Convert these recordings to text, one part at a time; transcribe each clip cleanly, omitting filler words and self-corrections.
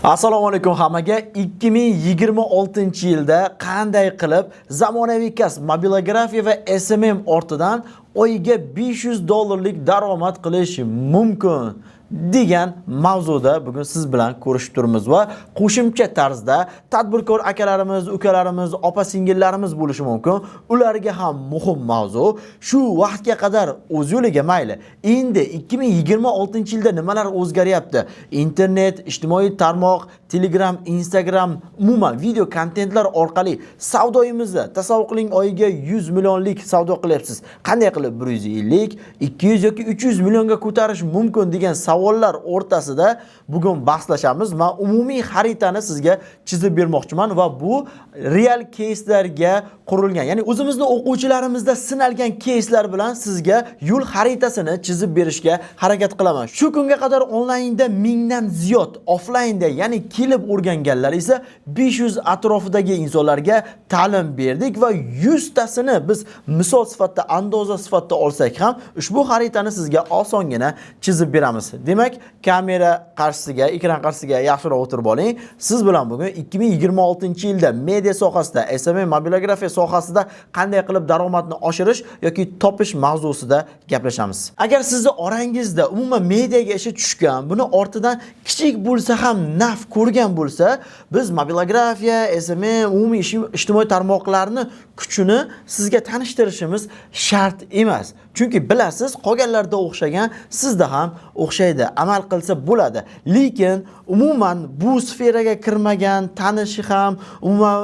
Assalomu alaykum hammaga. 2026-yilda qanday qilib zamonaviy kasb, mobilografiya va SMM ortidan oyiga 500 dollarlik daromad qilish mumkin degan mavzuda bugun siz bilan ko'rishib turibmiz va qo'shimcha tarzda tadbirkor akalarimiz, ukalarimiz, opa singillarimiz bo'lishi mumkin. Ularga ham muhim mavzu. Shu vaqtga qadar o'z yo'liga mayli. Endi 2026-yilda nimalar o'zgaryapti? Internet, ijtimoiy tarmoq, Telegram, Instagram, umuman video kontentlar orqali savdoyimizni, tasavvur qiling, oyiga 100 millionlik savdo qilyapsiz. Qanday qilib 150, 200 yoki 300 millionga ko'tarish mumkin degan savollar o'rtasida bugun bahslashamiz. Men umumiy xaritani sizga chizib bermoqchiman va bu real keyslarga qurilgan. Ya'ni o'zimizni o'quvchilarimizda sinalgan keyslar bilan sizga yo'l xaritasini chizib berishga harakat qilaman. Shu kunga qadar onlaynda mingdan ziyod, offlaynda, ya'ni kelib o'rganganlar esa 500 atrofidagi insonlarga ta'lim berdik va 100 tasini biz misol sifatida, andoza sifatida olsak ham ushbu xaritani sizga osongina chizib beramiz. Demak, kamera qarshisiga, ekran qarshisiga yaxshiroq o'tirib oling. Siz bilan bugun 2026-yilda media sohasida, SMM, mobilografiya sohasida qanday qilib daromadni oshirish yoki topish mavzusida gaplashamiz. Agar sizni orangizda umuman mediaga ishi tushgan, buni ortidan kichik bo'lsa ham naf ko'rgan bo'lsa, biz mobilografiya, SMM, umumiy ijtimoiy tarmoqlarni kuchini sizga tanishtirishimiz shart emas. Chunki bilasiz, qolganlarda o'xshagan sizda ham o'xshaydi, amal qilsa bo'ladi. Lekin umuman bu sferaga kirmagan, tanishi ham, umuman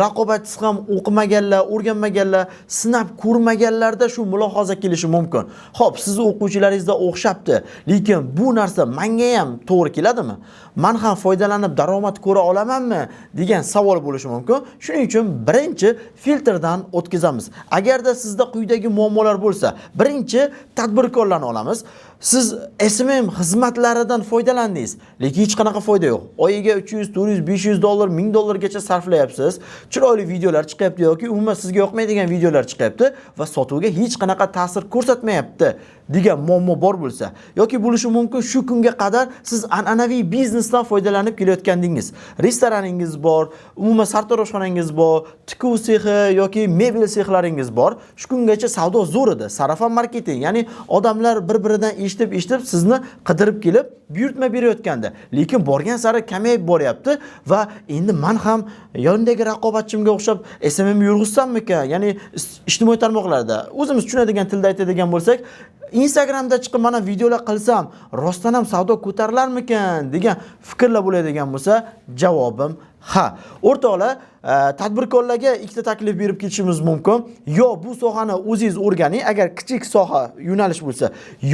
raqobatchisi ham o'qimaganlar, o'rganmaganlar, sinab ko'rmaganlarda shu mulohaza kelishi mumkin. Xo'p, sizni o'quvchilaringizda o'xshabdi, lekin bu narsa menga ham to'g'ri keladimi? Man ham foydalanib daromad ko'ra olamanmi degan savol bo'lishi mumkin. Shuning uchun birinchi filtrdan o'tkazamiz. Agarda sizda quyidagi muammolar bo'lsa, birinchi tadbirkorlarni olamiz. Siz SMM xizmatlaridan foydalandingiz, lekin hech qanaqa foyda yo'q. Oyiga 300, 400, 500 dollar, 1000 dollargacha sarflayapsiz. Chiroyli videolar chiqyapti yoki umuman sizga yoqmaydigan videolar chiqyapti va sotuvga hech qanaqa ta'sir ko'rsatmayapti degan muammo bor bo'lsa yoki bo'lishi mumkin, shu kunga qadar siz an'anaviy biznesdan foydalanib kelayotgandingiz. Restoraningiz bor, umuman sartaroshxonangiz bor, tikuv sexi yoki mebel sexlaringiz bor. Shu kungacha savdo zo'r edi. Sarafan marketing, ya'ni odamlar bir-biridan eshitib, eshitib sizni qidirib kelib buyurtma berayotgandi. Lekin borgan sari kamayib boryapti va endi man ham yonidagi raqobatchimga o'xshab SMM yurg'izsammikan? Ya'ni ijtimoiy tarmoqlarda o'zimiz tushunadigan tilda aytadigan bo'lsak, Instagramda chiqib mana videolar qilsam, rostdan ham savdo ko'tarilarmikan degan fikrlar bo'ladigan bo'lsa, javobim ha. O'rtoqlar, tadbirkorlarga ikkita taklif berib ketishimiz mumkin. Yo bu sohani o'zingiz o'rganing, agar kichik soha, yo'nalish bo'lsa,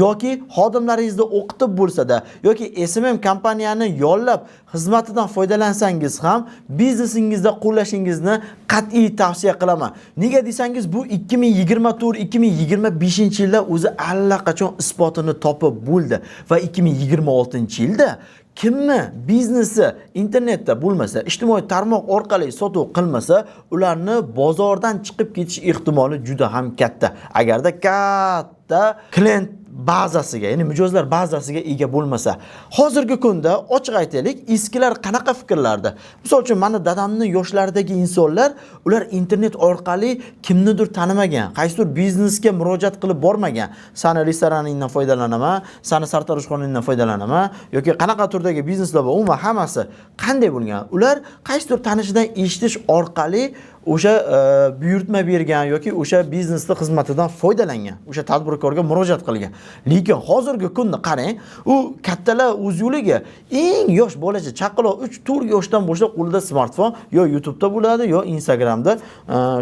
yoki xodimlaringizni o'qitib bo'lsa-da, yoki SMM kompaniyani yollab xizmatidan foydalansangiz ham biznesingizda qo'llashingizni qat'iy tavsiya qilaman. Nega desangiz, bu 2024-2025 yilda o'zi allaqachon isbotini topib bo'ldi va 2026-yilda kimni biznesi internetda bo'lmasa, ijtimoiy tarmoq orqali sotuv qilmasa, ularni bozordan chiqib ketish ehtimoli juda ham katta. Agarda katta klient bazasiga, ya'ni mijozlar bazasiga ega bo'lmasa. Hozirgi kunda ochiq aytaylik, eskilar qanaqa fikrlarda? Misol uchun, mani dadamni yoshlaridagi insonlar, ular internet orqali kimnidir tanimagan, qaysidir biznesga murojaat qilib bormagan. Sani restoraningdan foydalanaman, sani sartaroshxonangdan foydalanaman yoki qanaqa turdagi bizneslar bor, umuman hammasi qanday bo'lgan? Ular qaysidir tanishidan eshitish orqali o'sha buyurtma bergan yoki o'sha biznesni xizmatidan foydalangan, o'sha tadbirkorga murojaat qilgan. Lekin hozirgi kunni qarang, u kattalar o'z yo'liga, eng yosh bolacha, chaqaloq 3-4 yoshdan boshlab qo'lida smartfon, yo YouTube'da bo'ladi, yo Instagramda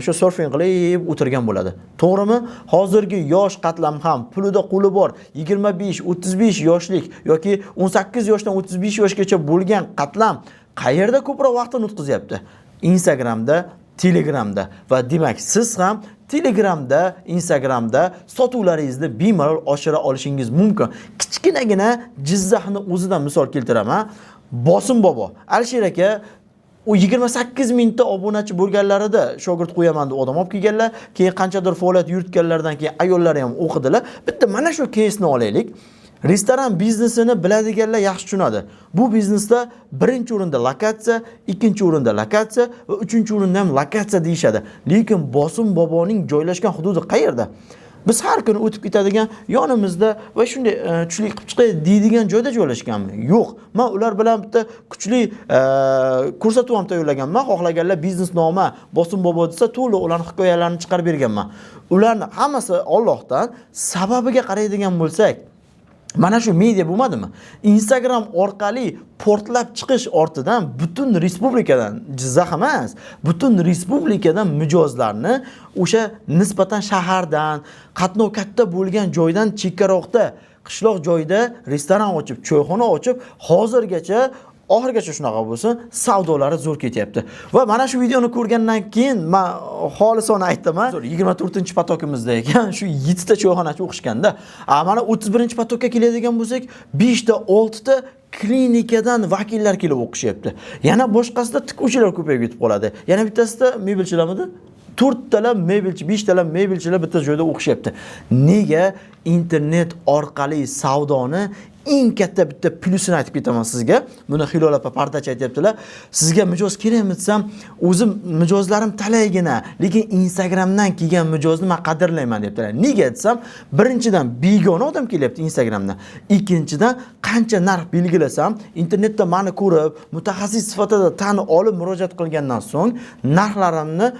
o'sha surfing qilib o'tirgan bo'ladi. To'g'rimi? Hozirgi yosh qatlam ham pulida qo'li bor 25, 35 yoshlik yoki 18 yoshdan 35 yoshgacha bo'lgan qatlam qayerda ko'proq vaqtini o'tkazyapti? Instagramda, Telegramda. Va demak, siz ham Telegramda, Instagramda sotuvlaringizni bemalol oshira olishingiz mumkin. Kichkinagina Jizzaxni o'zidan misol keltiraman. Bosim bobo, Alisher aka u 28 mingta obunachi bo'lganlarida shogird qo'yaman deb odam olib kelganlar, keyin qanchadir faoliyat yuritganlaridan keyin ayollari ham o'qidilar. Bitta mana shu keysni olaylik. Restoran biznesini biladiganlar yaxshi tushunadi. Bu biznesda birinchi o'rinda lokatsiya, ikkinchi o'rinda lokatsiya va uchinchi o'rinda ham lokatsiya deyishadi. Lekin Bosim boboning joylashgan hududi qayerda? Biz har kuni o'tib ketadigan yonimizda va shunday tushlik qilib chiqay deydigan joyda joylashganmi? Yo'q. Men ular bilan bitta kuchli ko'rsatuv ham tayyorlaganman. Xohlaganlar biznesnoma Bosim bobo desa, to'liq ularning hikoyalarini chiqarib berganman. Ularni hammasi Allohdan. Sababiga qaraydigan bo'lsak, mana shu media bo'lmadimi? Instagram orqali portlab chiqish ortidan butun respublikadan, Jizzax emas, butun respublikadan mijozlarni o'sha nisbatan shahardan, qatnov katta bo'lgan joydan chekkaroqda, qishloq joyda restoran ochib, choyxona ochib, hozirgacha, oxirigacha shunaqa bo'lsin, savdolari zo'r ketyapti. Va mana shu videoni ko'rgandan keyin men xolisona aytaman, 24-поток imizda ekan, shu 7 ta choyxonachi o'qishganda. Mana 31-поток ka keladigan bo'lsak, 5 ta, 6 ta klinikadan vakillar kelib o'qishyapti. Yana boshqasida tikuvchilar ko'payib ketib qoladi. Yana bittasida mebelchilarmidi? To'rttalab mebelchi, beshtalab mebelchilar bitta joyda o'qishyapti. Nega? Internet orqali savdoni eng katta bitta plyusini aytib ketaman sizga. Buni Hilol opa pardachi aytyaptilar. Sizga mijoz kerakmi desam, o'zim mijozlarim talaygina, lekin Instagramdan kelgan mijozni men qadrlayman debdilar. Nega desam, birinchidan begona odam kelyapti Instagramdan. Ikkinchidan qancha narx belgilasam, internetda meni ko'rib, mutaxassis sifatida tan olib murojaat qilgandan so'ng narxlarimni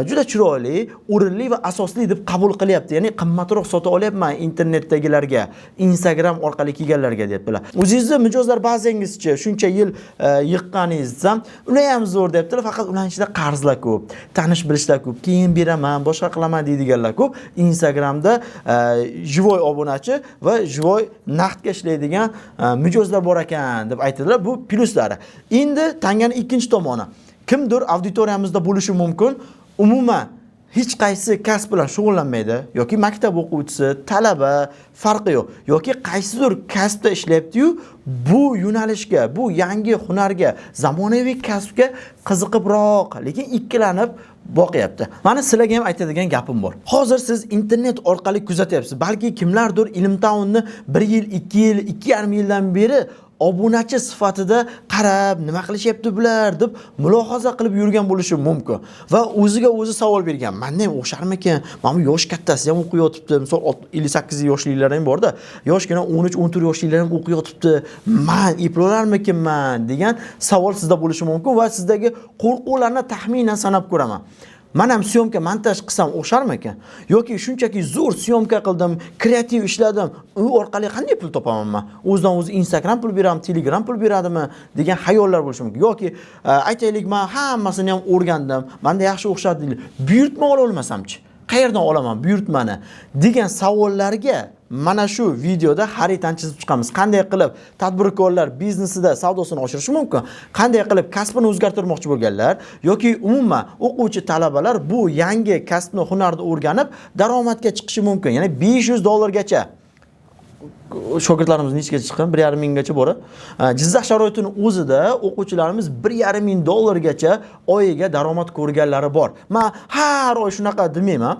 juda chiroyli, o'rinli va asosli deb qabul qilyapti. Ya'ni qimmatroq sota olyapman internetdagilarga, Instagram orqali kelganlarga deyaptilar. O'zingizni mijozlar bazangizchi shuncha yil yiqqaningiz desam, ular ham zo'r deyaptilar, faqat ularning ichida qarzlar ko'p, tanish bilishlar ko'p, keyin beraman, boshqa qilaman deydiganlar ko'p. Instagramda живой obunachi va живой naqdga ishlaydigan mijozlar bor ekan deb aytdilar. Bu plyuslari. Endi tangani ikkinchi tomoni. Kimdir auditoriyamizda bo'lishi mumkin. Umuman hech qaysi kasb bilan shug'ullanmaydi yoki maktab o'quvchisi, talaba, farqi yo'q. Yoki qaysidir kasbda ishlayapti-yu, bu yo'nalishga, bu yangi hunarga, zamonaviy kasbga qiziqibroq, lekin ikkilanib boqyapti. Mana sizlarga ham aytadigan gapim bor. Hozir siz internet orqali kuzatyapsiz. Balki kimlardir Ilmtownni 1 yil, 2 yil, 2,5 yildan beri obunachi sifatida qarab, nima qilishyapti bular deb mulohaza qilib yurgan bo'lishi mumkin va o'ziga o'zi savol bergan: manda ham o'xsharmikan, mana bu yosh kattasi ham o'qiyotibdi, misol 58 yoshlilar ham borda, yoshgina 13 14 yoshlilar ham o'qiyotibdi, man eplolarmikinman degan savol sizda bo'lishi mumkin va sizdagi qo'rquvlarni taxminan sanab ko'raman. Man ham съёмка, montaj qilsam o'xsharmikan? Yoki shunchaki zo'r съёмка qildim, kreativ ishladim, u orqali qanday pul topaman man? O'zidan o'zi Instagram pul beradimi, Telegram pul beradimi degan xayollar bo'lishi mumkin. Yoki aytaylik, man hammasini ham o'rgandim, menda yaxshi o'xshadi deylik. Buyurtma ola olmasamchi? Qayerdan olaman buyurtmani degan savollarga mana shu videoda xaritani chizib chiqamiz. Qanday qilib tadbirkorlar biznesida savdosini oshirishi mumkin? Qanday qilib kasbini o'zgartirmoqchi bo'lganlar yoki umuman o'quvchi talabalar bu yangi kasbni, hunarni o'rganib daromadga chiqishi mumkin. Ya'ni 500 dollargacha shogirdlarimiz nechigacha chiqqan? 1,5 minggacha bor. Jizzax sharoitini o'zida o'quvchilarimiz 1,5 ming dollargacha oyiga daromad ko'rganlari bor. Men har oy shunaqa demayman.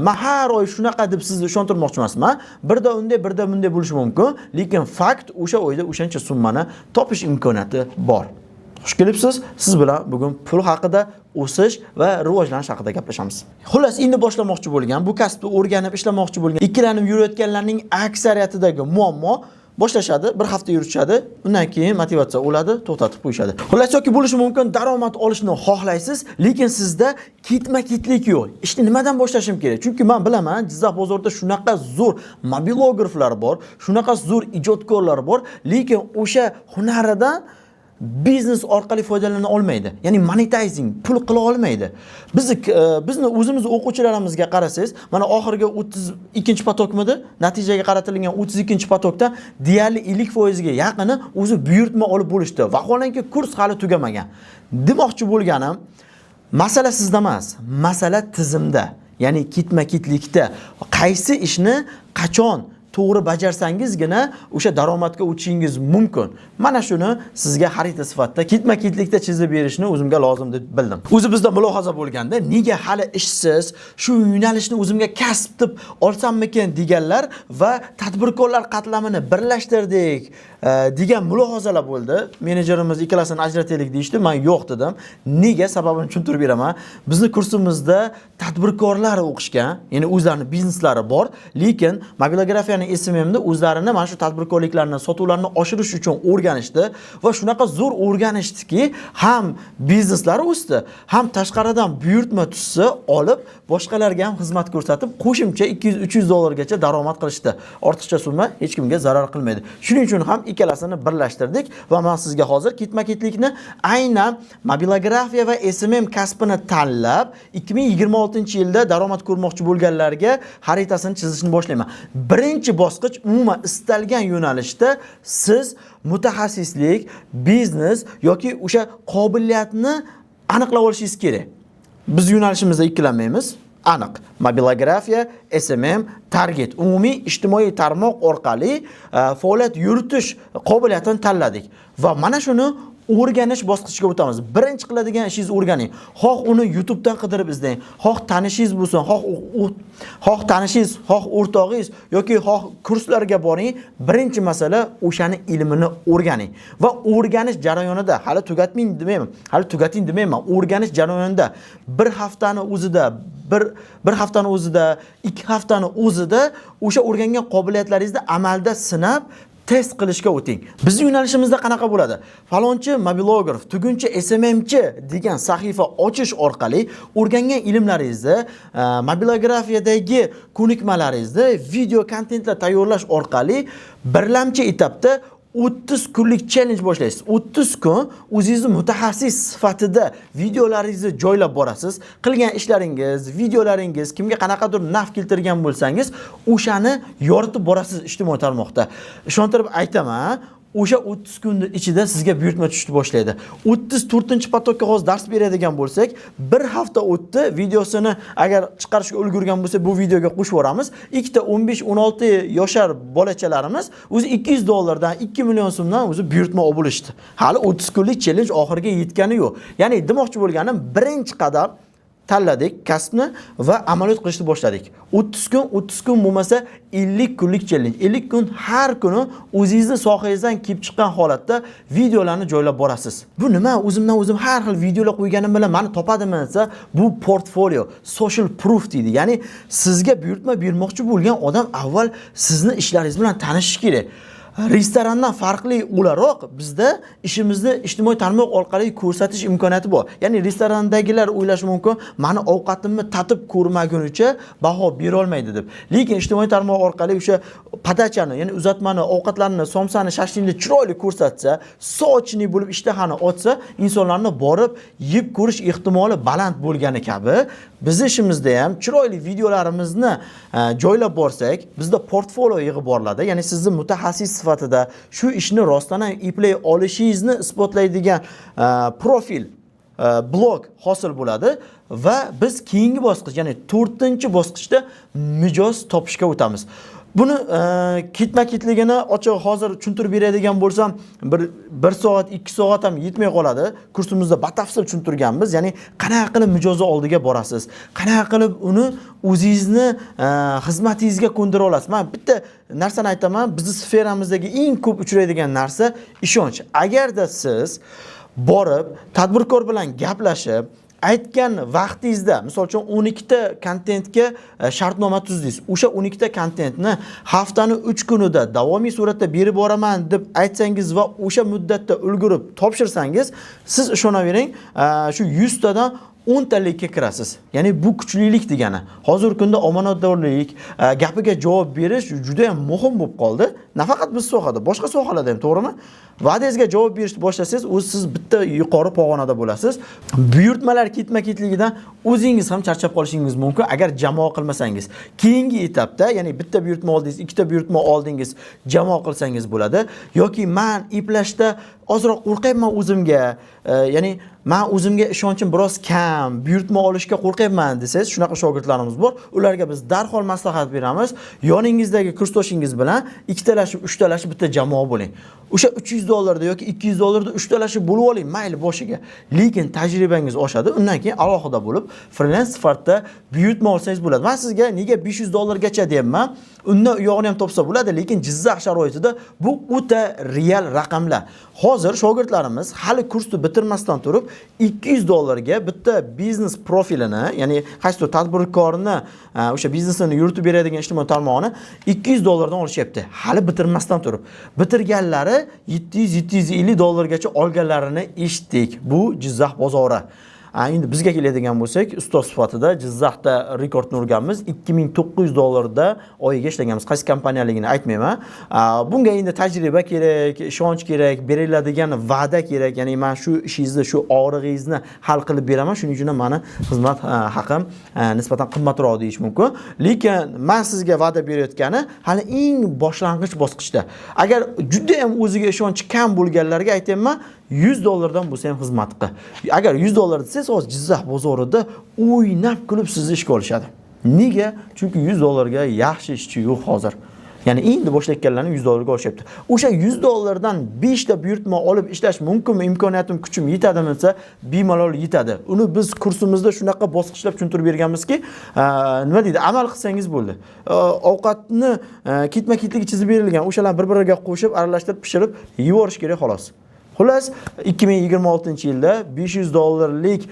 Man har oy shunaqa deb sizni ishontirmoqchi emasman. Birda unday, birda bunday bo'lishi mumkin, lekin fakt o'sha oyda o'shancha summani topish imkoniyati bor. Xush kelibsiz. Siz bilan bugun pul haqida, o'sish va rivojlanish haqida gaplashamiz. Xullas, endi boshlamoqchi bo'lgan, bu kasbni o'rganib ishlamoqchi bo'lgan, ikkilanib yurayotganlarning aksariyatidagi muammo: boshlashadi, bir hafta yurishadi, undan keyin motivatsiya o'ladi, to'xtatib qo'yishadi. Xullas, yoki bo'lishi mumkin, daromad olishni xohlaysiz, lekin sizda ketma-ketlik yo'q. Ishni nimadan boshlashim kerak? Chunki men bilaman, Jizzax bozorida shunaqa zo'r mobilograflar bor, shunaqa zo'r ijodkorlar bor, lekin o'sha hunaridan biznes orqali foydalana olmaydi. Ya'ni monetizing, pul qila olmaydi. Bizni o'zimiz o'quvchilarimizga qarasangiz, mana oxirgi 32-поток midi? Natijaga qaratilgan 32-поток dan deyarli 50% ga yaqini o'zi buyurtma olib bo'lishdi. Vaholanki kurs hali tugamagan. Demoqchi bo'lganim, masala sizda emas, masala tizimda. Ya'ni ketma-ketlikda. Qaysi ishni qachon to'g'ri bajarsangizgina o'sha daromadga o'tishingiz mumkin. Mana shuni sizga xarita sifatida ketma-ketlikda chizib berishni o'zimga lozim deb bildim. O'zi bizda mulohaza bo'lganda, nega hali ishsiz, shu yo'nalishni o'zimga kasb deb olsammikin deganlar va tadbirkorlar qatlamini birlashtirdik degan mulohazalar bo'ldi. Menejerimiz ikkalasini ajrataylik deyishdi. Men yo'q dedim. Nega, sababini tushuntirib beraman. Bizni kursimizda tadbirkorlar o'qishgan, ya'ni o'zlarini bizneslari bor, lekin mobilografiyani, SMMni o'zlarini mana shu tadbirkorliklarni, sotuvlarni oshirish uchun o'rganishdi va shunaqa zo'r o'rganishdiki, ham bizneslari o'sdi, ham tashqaridan buyurtma tushsa olib, boshqalarga ham xizmat ko'rsatib, qo'shimcha 200-300 dollargacha daromad qilishdi. Ortiqcha summa hech kimga zarar qilmaydi. Shuning uchun ham ikkalasini birlashtirdik va men sizga hozir ketma-ketlikni aynan mobilografiya va SMM kasbini tanlab 2026-yilda daromad ko'rmoqchi bo'lganlarga xaritasini chizishni boshlayman. Birinchi bosqich, umuman istalgan yo'nalishda siz mutaxassislik, biznes yoki o'sha qobiliyatni aniqlab olishingiz kerak. Biz yo'nalishimizda ikkilanmaymiz. Aniq. Mobilografiya, SMM, target, umumiy ijtimoiy tarmoq orqali faoliyat yuritish qobiliyatini tanladik va mana shuni o'rganish bosqichiga o'tamiz. Birinchi qiladigan ishingiz o'rganing. Xoh uni YouTube'dan qidirib izlang, xoh tanishingiz bo'lsin, xoh tanishingiz, xoh o'rtog'ingiz yoki xoh kurslarga boring. Birinchi masala, o'shani ilmini o'rganing. Va o'rganish jarayonida hali tugatming demayman, hali tugating demayman. O'rganish jarayonida bir haftani o'zida, bir haftani o'zida, 2 haftani o'zida o'sha o'rgangan qobiliyatlaringizni amalda sinab, test qilishga o'ting. Bizni yo'nalishimizda qanaqa bo'ladi? Falonchi mobilograf, tugunchi SMMchi degan sahifa ochish orqali o'rgangan ilmlaringizni, mobilografiyadagi ko'nikmalaringizni video kontentlar tayyorlash orqali birlamchi etapda 30 kunlik challenge boshlaysiz. 30 kun o'zingizni mutaxassis sifatida videolaringizni joylab borasiz. Qilgan ishlaringiz, videolaringiz kimga qanaqadir naf keltirgan bo'lsangiz, o'shani yoritib borasiz ijtimoiy tarmoqda. Ishontirib aytaman, o'sha 30 kunni ichida sizga buyurtma tushishni boshlaydi. 34-поток ka hozir dars beradigan bo'lsak, bir hafta o'tdi, videosini agar chiqarishga ulgurgan bo'lsa, bu videoga qo'shib yuboramiz. Ikkita 15-16 yoshar bolachalarimiz o'zi 200 dollardan 2 million so'mdan o'zi buyurtma olib bo'lishdi. Hali 30 kunlik challenge oxiriga yetgani yo'q. Ya'ni demoqchi bo'lganim, birinchi qadam, tanladik kasbni va amaliyot qilishni boshladik. 30 kun, 30 kun bo'lmasa 50 kunlik challenge. 50 kun har kuni o'zingizni sohangizdan kelib chiqqan holatda videolarni joylab borasiz. Bu nima? O'zimdan o'zim har xil videolar qo'yganim bilan meni topadimi desa, bu portfolio, social proof deydi. Ya'ni sizga buyurtma bermoqchi bo'lgan odam avval sizni ishlaringiz bilan tanishishi kerak. Restorandan farqli o'laroq bizda ishimizni ijtimoiy tarmoq orqali ko'rsatish imkoniyati bor. Ya'ni restorandagilar o'ylashi mumkin, mani ovqatimni tatib ko'rmagunicha baho bera olmaydi deb. Lekin ijtimoiy tarmoq orqali o'sha подача ni, ya'ni uzatmani, ovqatlarni, somsani, shashlikni chiroyli ko'rsatsa, сочный bo'lib ishtahani ochsa, insonlarni borib yeb ko'rish ehtimoli baland bo'lgani kabi, bizni ishimizda ham chiroyli videolarimizni joylab borsak, bizda portfolio yig'ib boriladi. Ya'ni sizni mutaxassis sifatida shu ishni rostdan ham eplay olishingizni isbotlaydigan profil, blog hosil bo'ladi va biz keyingi bosqich, ya'ni to'rtinchi bosqichda mijoz topishga o'tamiz. Buni ketma-ketligini ochiq hozir tushuntirib beradigan bo'lsam, bir soat, 2 soat ham yetmay qoladi. Kursimizda batafsil tushuntirganmiz. Ya'ni qanaqa qilib mijozni oldiga borasiz, qanaqa qilib uni o'zingizni xizmatingizga ko'ndira olasiz. Men bitta narsani aytaman, bizni sferamizdagi eng ko'p uchraydigan narsa ishonch. Agarda siz borib tadbirkor bilan gaplashib, aytgan vaqtingizda, misol uchun, 12 ta kontentga shartnoma tuzdingiz. O'sha 12 ta kontentni haftani 3 kunida davomiy suratda berib boraman deb aytsangiz va o'sha muddatda ulgurib topshirsangiz, siz ishonavering, shu 100 tadan 10 talikka kirasiz. Ya'ni bu kuchlilik degani. Hozirgi kunda omonatdorlik, gapiga javob berish juda ham muhim bo'lib qoldi. Nafaqat biz sohada, boshqa sohalarda ham, to'g'rimi? Va'dangizga javob berishni boshlasangiz, o'zi siz bitta yuqori pog'onada bo'lasiz. Buyurtmalar ketma-ketligidan o'zingiz ham charchab qolishingiz mumkin agar jamoa qilmasangiz. Keyingi etapda, ya'ni bitta buyurtma oldingiz, ikkita buyurtma oldingiz, jamoa qilsangiz bo'ladi yoki man eplashda Ozroq qo'rqyapman o'zimga, ya'ni man o'zimga ishonchim biroz kam, buyurtma olishga qo'rqyapman desangiz, shunaqa shogirdlarimiz bor. Ularga biz darhol maslahat beramiz. Yoningizdagi kursdoshingiz bilan ikkitalashib, uchtalashib bitta jamoa bo'ling. O'sha 300 dollarda yoki 200 dollarda uchtalashib bo'lib oling, mayli boshiga. Lekin tajribangiz oshadi. Undan keyin alohida bo'lib frilans sifatida buyurtma olsangiz bo'ladi. Men sizga nega 500 dollargacha deyapman? Undan u yog'ini ham topsa bo'ladi, lekin Jizzax sharoitida bu o'ta real raqamlar. Hozir shogirdlarimiz hali kursni bitirmasdan turib 200 dollarga bitta biznes profilini, ya'ni qaysidir tadbirkorni o'sha biznesini yuritib beradigan ijtimoiy tarmog'ini 200 dollardan olishyapti. Hali bitirmasdan turib. Bitirganlari 700-750 dollargacha olganlarini eshitdik. Bu Jizzax bozori. Endi bizga keladigan bo'lsak, ustoz sifatida Jizzaxda rekordni urganmiz. 2900 dollarda oyiga ishlaganmiz. Qaysi kompaniyaligini aytmayman. Bunga endi tajriba kerak, ishonch kerak, beriladigan va'da kerak. Ya'ni men shu ishingizni, shu og'rig'ingizni hal qilib beraman. Shuning uchun ham mani xizmat haqim nisbatan qimmatroq deyish mumkin. Lekin men sizga va'da berayotgani hali eng boshlang'ich bosqichda. Agar juda ham o'ziga ishonchi kam bo'lganlarga aytyapman, 100 dollardan bo'lsa ham xizmat qil. Agar 100 dollar desangiz, hozir Jizzax bozorida o'ynab kulib sizni ishga olishadi. Nega? Chunki 100 dollarga yaxshi ishchi yo'q hozir. Ya'ni endi boshlayotganlarni 100 dollarga olishyapti. O'sha 100 dollardan 5 ta buyurtma olib ishlash mumkinmi, imkoniyatim, kuchim yetadimi desa, bemalol yetadi. Uni biz kursimizda shunaqa bosqichlab tushuntirib berganmizki, nima deydi, amal qilsangiz bo'ldi. Ovqatni ketma-ketligi chizib berilgan, o'shalarni bir-biriga qo'shib, aralashtirib, pishirib yeyvorish kerak xolos. Xullas, 2026-yilda 500 dollarlik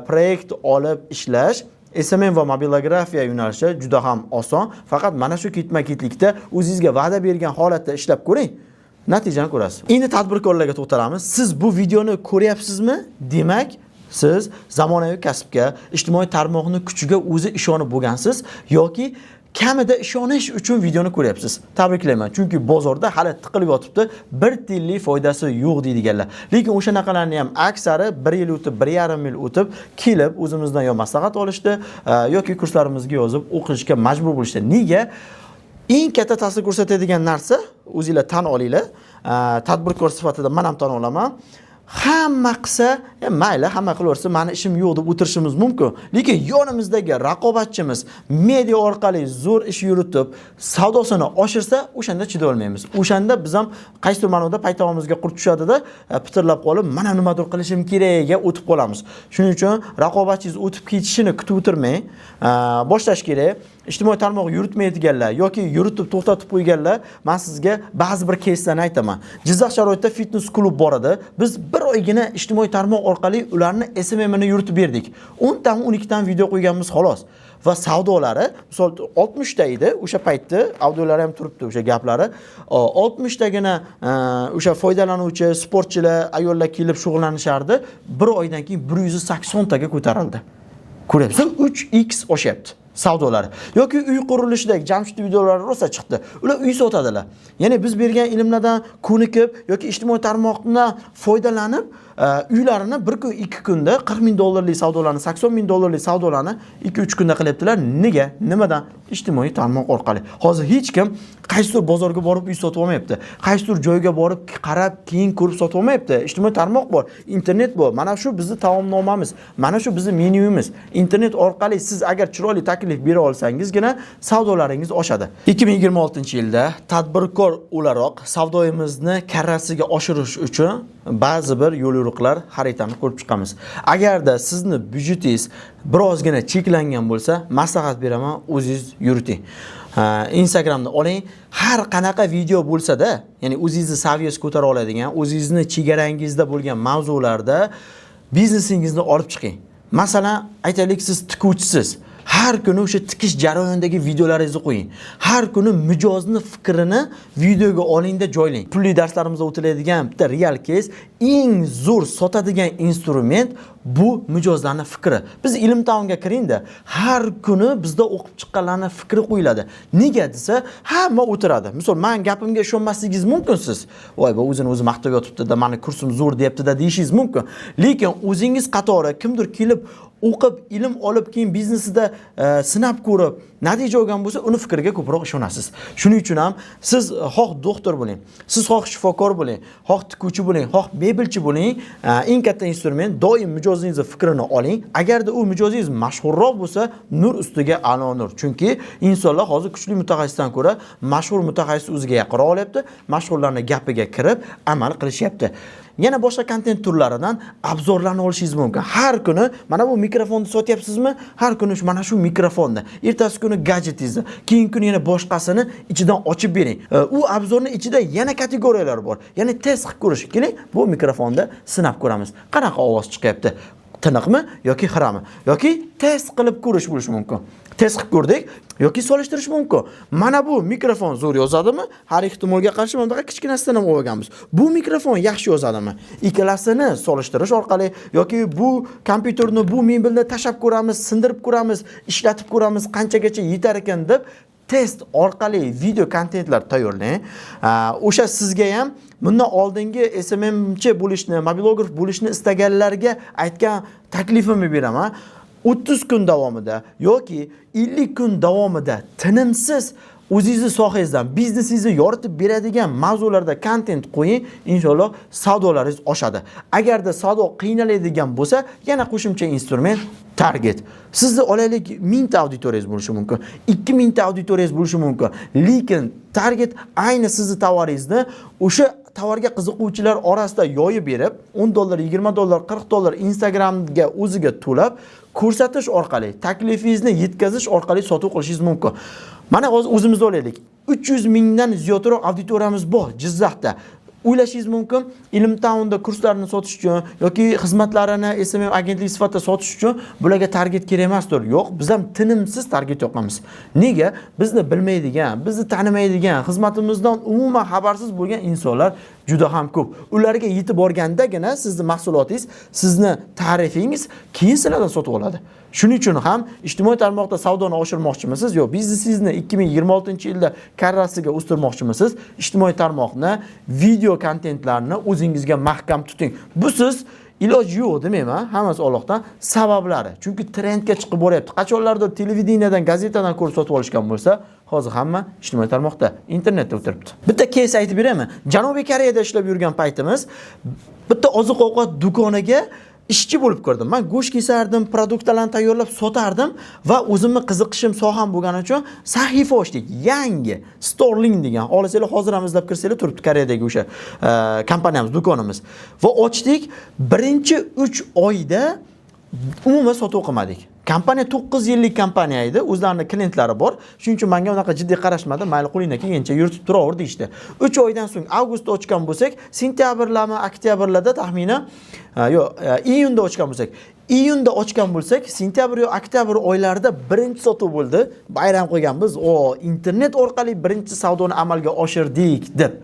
proyekt olib ishlash SMM va mobilografiya yo'nalishi juda ham oson. Faqat mana shu ketma-ketlikda o'zingizga va'da bergan holatda ishlab ko'ring. Natijani ko'rasiz. Endi tadbirkorlarga to'xtalamiz. Siz bu videoni ko'ryapsizmi? Demak, siz zamonaviy kasbga, ijtimoiy tarmoqni kuchiga o'zi ishonib bo'lgansiz yoki kamida ishonish uchun videoni ko'ryapsiz. Tabriklayman, chunki bozorda hali tiqilib yotibdi, bir tiyinlik foydasi yo'q deydiganlar. Lekin o'shanaqalarni ham aksari 1 yil o'tib, 1,5 yil o'tib kelib o'zimizdan yo maslahat olishdi, yoki kurslarimizga yozib o'qishga majbur bo'lishdi. Nega? Eng katta ta'sir ko'rsatadigan narsa, o'zinglar tan olinglar, tadbirkor sifatida men ham tan olaman. Hamma qilsa, mayli, hamma qilaversa, mani ishim yo'q deb o'tirishimiz mumkin. Lekin yonimizdagi raqobatchimiz media orqali zo'r ish yuritib, savdosini oshirsa, o'shanda chida olmaymiz. O'shanda biz ham qaysidir ma'noda paytog'imizga qurt tushadida, pitirlab qolib, mana nimadir qilishim kerakga o'tib qolamiz. Shuning uchun raqobatchingiz o'tib ketishini kutib o'tirmang, boshlash kerak. Ijtimoiy tarmoq yuritmaydiganlar yoki yuritib to'xtatib qo'yganlar, men sizga ba'zi bir keyslarni aytaman. Jizzax sharoitida fitness klub bor edi. Biz bir oygina ijtimoiy tarmoq orqali ularni SMMini yuritib berdik. 10 ta 12 ta video qo'yganmiz xolos. Va savdolari, misol 60 ta edi o'sha paytda, audiolari ham turibdi o'sha gaplari. 60 tagina o'sha foydalanuvchi sportchilar, ayollar kelib shug'ullanishardi. Bir oydan keyin 180 taga ko'tarildi. Ko'ryapsiz, 3x oshyapti savdolari. Yoki uy qurilishidagi Jamshid videolari rosa chiqdi. Ular uy sotadilar. Ya'ni biz bergan ilmlardan ko'nikib yoki ijtimoiy tarmoqdan foydalanib, uylarini bir kun, 2 kunda 40 ming dollarlik savdolarni, 80 ming dollarlik savdolarni 2-3 kunda qilyaptilar. Nega? Nimadan? Ijtimoiy tarmoq orqali. Hozir hech kim qaysidir bozorga borib uy sotib olmayapti. Qaysidir joyga borib qarab, keyin ko'rib sotib olmayapti. Ijtimoiy tarmoq bor, internet bor. Mana shu bizni taomnomamiz, mana shu bizni menyuimiz. Internet orqali siz agar chiroyli taklif bera olsangizgina savdolaringiz oshadi. 2026-yilda tadbirkor o'laroq savdoyimizni karrasiga oshirish uchun ba'zi bir yo'l yo'riqlar xaritani ko'rib chiqamiz. Agarda sizni byudjetingiz birozgina cheklangan bo'lsa, maslahat beraman, o'zingiz yuriting. Instagramni oling, har qanaqa video bo'lsa-da, ya'ni o'zingizni saviyasi ko'tara oladigan, o'zingizni chegarangizda bo'lgan mavzularda biznesingizni olib chiqing. Masalan, aytaylik, siz tikuvchisiz. Har kuni o'sha tikish jarayonidagi videolaringizni qo'ying. Har kuni mijozni fikrini videoga olingda joylang. Pulli darslarimizda o'tiladigan bitta real case, eng zo'r sotadigan instrument bu mijozlarning fikri. Biz Ilm Townga kiringda, har kuni bizda o'qib chiqqanlarning fikri qo'yiladi. Nega desa, hamma o'tiradi. Misol, men gapimga ishonmasligingiz mumkin siz. Voy, bu o'zini o'zi maqtab yotibdi-da, mani kursim zo'r deyapti-da deyishingiz mumkin. Lekin o'zingiz qatori kimdir kelib O'qib, ilm olib, keyin biznesida sinab ko'rib, natija olgan bo'lsa, uni fikriga ko'proq ishonasiz. Shuning uchun ham siz xoh doktor bo'ling, siz xoh shifokor bo'ling, xoh tikuvchi bo'ling, xoh mebelchi bo'ling, eng katta instrument doim mijozingizni fikrini oling. Agarda u mijozingiz mashhurroq bo'lsa, nur ustiga a'lo nur. Chunki insonlar hozir kuchli mutaxassisdan ko'ra mashhur mutaxassis o'ziga yaqinroq olyapti, mashhurlarning gapiga kirib amal qilishyapti. Yana boshqa kontent turlaridan обзор larni olishingiz mumkin. Har kuni mana bu mikrofonni sotyapsizmi? Har kuni mana shu mikrofonni, ertasi kuni gadjetingizni, keyingi kuni yana boshqasini ichidan ochib bering. U обзор ni ichida yana kategoriyalar bor. Ya'ni test qilib ko'rish. Keling, bu mikrofonda sinab ko'ramiz. Qanaqa ovoz chiqyapti? Tiniqmi yoki xirami? Yoki test qilib ko'rish bo'lishi mumkin. Test qilib ko'rdik yoki solishtirish mumkin. Mana bu mikrofon zo'r yozadimi? Har ehtimolga qarshi mana bunaqa kichkinasidan ham olganmiz. Bu mikrofon yaxshi yozadimi? Ikkalasini solishtirish orqali yoki bu kompyuterni, bu mebelni tashlab ko'ramiz, sindirib ko'ramiz, ishlatib ko'ramiz, qanchagacha yetar ekan deb test orqali video kontentlar tayyorlang. O'sha sizga ham bundan oldingi SMMchi bo'lishni, mobilograf bo'lishni istaganlarga aytgan taklifimni beraman. 30 kun davomida yoki 50 kun davomida tinimsiz o'zingizni sohangizdan biznesingizni yoritib beradigan mavzularda kontent qo'ying, inshaalloh savdolaringiz oshadi. Agarda savdo qiynaladigan bo'lsa, yana qo'shimcha instrument target. Sizni olaylik, 1000 ta auditoriyangiz bo'lishi mumkin, 2000 ta auditoriyangiz bo'lishi mumkin, lekin target ayni sizni tovaringizni o'sha tovarga qiziquvchilar orasida yoyib berib, 10 dollar, 20 dollar, 40 dollar Instagramga o'ziga to'lab ko'rsatish orqali, taklifingizni yetkazish orqali sotuv qilishingiz mumkin. Mana hozir o'zimizni olaylik, 300 mingdan ziyodroq auditoriyamiz bor Jizzaxda. O'ylashingiz mumkin, Ilm Townda kurslarni sotish uchun yoki xizmatlarini SMM agentlik sifatida sotish uchun bularga target kerak emasdir. Yo'q, biz ham tinimsiz target yoqamiz. Nega? Bizni bilmaydigan, bizni tanimaydigan, xizmatimizdan umuman xabarsiz bo'lgan insonlar juda ham ko'p. Ularga yetib borgandagina sizni mahsulotingiz, sizni ta'rifingiz keyin sizlardan sotib oladi. Shuning uchun ham ijtimoiy tarmoqda savdoni oshirmoqchimisiz yo biznesingizni 2026-yilda karrasiga o'stirmoqchimisiz? Ijtimoiy tarmoqni, video kontentlarni o'zingizga mahkam tuting. Bu siz iloji yo'q demayman, hammasi Allohdan, sabablari. Chunki trendga chiqib boryapti. Qachonlardir televideniyadan, gazetadan ko'rib sotib olishgan bo'lsa, hozir hamma ijtimoiy tarmoqda, internetda o'tiribdi. Bitta кейс aytib beraymi? Janubiy Koreyada ishlab yurgan paytimiz bitta oziq-ovqat do'koniga ishchi bo'lib ko'rdim. Men go'sht kesardim, produktlarni tayyorlab sotardim va o'zimni qiziqishim soham bo'lgani uchun sahifa ochdik. Yangi Starling degan. Xohlasanglar hozir ham izlab kirsanglar turibdi Koreyadagi o'sha kompaniyamiz, do'konimiz. Va ochdik. Birinchi 3 oyda umuman sotuv qilmadik. Kompaniya 9 yillik kompaniya edi, o'zlarini klientlari bor. Shuning uchun menga unaqa jiddiy qarashmadi. Mayli, qo'lingdan kelgancha yuritib turaver deyishdi. 3 oydan so'ng avgustda ochgan bo'lsak, sentyabrlarmi, oktyabrlarda taxminan, yo'q, iyunda ochgan bo'lsak, iyunda ochgan bo'lsak, sentyabr yo oktyabr oylarida birinchi sotuv bo'ldi. Bayram qilganmiz. O, internet orqali birinchi savdoni amalga oshirdik deb.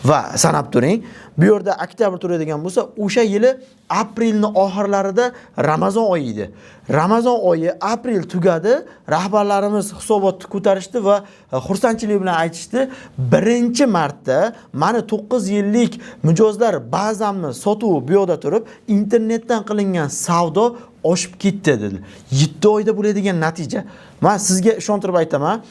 Va sanab turing, bu yerda oktyabr turadigan bo'lsa, o'sha yili aprelni oxirlarida Ramazon oyi edi. Ramazon oyi, aprel tugadi, rahbarlarimiz hisobotni ko'tarishdi va xursandchilik bilan aytishdi: birinchi marta mani 9 yillik mijozlar bazamni sotuvi bu yoqda turib, internetdan qilingan savdo oshib ketdi dedi. 7 oyda bo'ladigan natija. Men sizga ishontirib aytaman,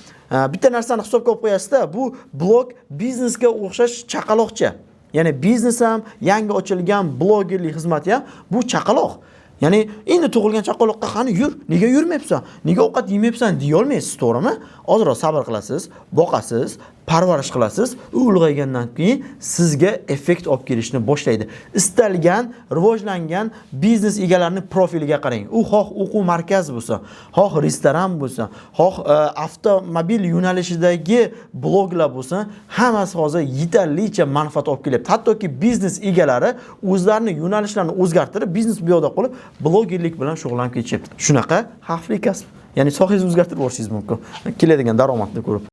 bitta narsani hisobga olib qo'yasizda, bu blog biznesga o'xshash chaqaloqcha. Ya'ni biznes ham, yangi ochilgan blogerlik xizmati ham bu chaqaloq. Ya'ni endi tug'ilgan chaqaloqqa qani yur, nega yurmayapsan, nega ovqat yemayapsan deya olmaysiz, to'g'rimi? Ozroq sabr qilasiz, boqasiz, parvarish qilasiz, u ulg'aygandan keyin sizga effekt olib kelishni boshlaydi. Istalgan rivojlangan biznes egalarining profiliga qarang. U xoh o'quv markazi bo'lsin, xoh restoran bo'lsin, xoh avtomobil yo'nalishidagi bloglar bo'lsin, hammasi hozir yetarlicha manfaat olib kelyapti. Hattoki biznes egalari o'zlarining yo'nalishlarini o'zgartirib, biznes bu yoqda qolib, blogerlik bilan shug'ullanib ketishyapti. Shunaqa xavfli kasb. Ya'ni sohangizni o'zgartirib yuborishingiz mumkin. Keladigan daromadni ko'rib.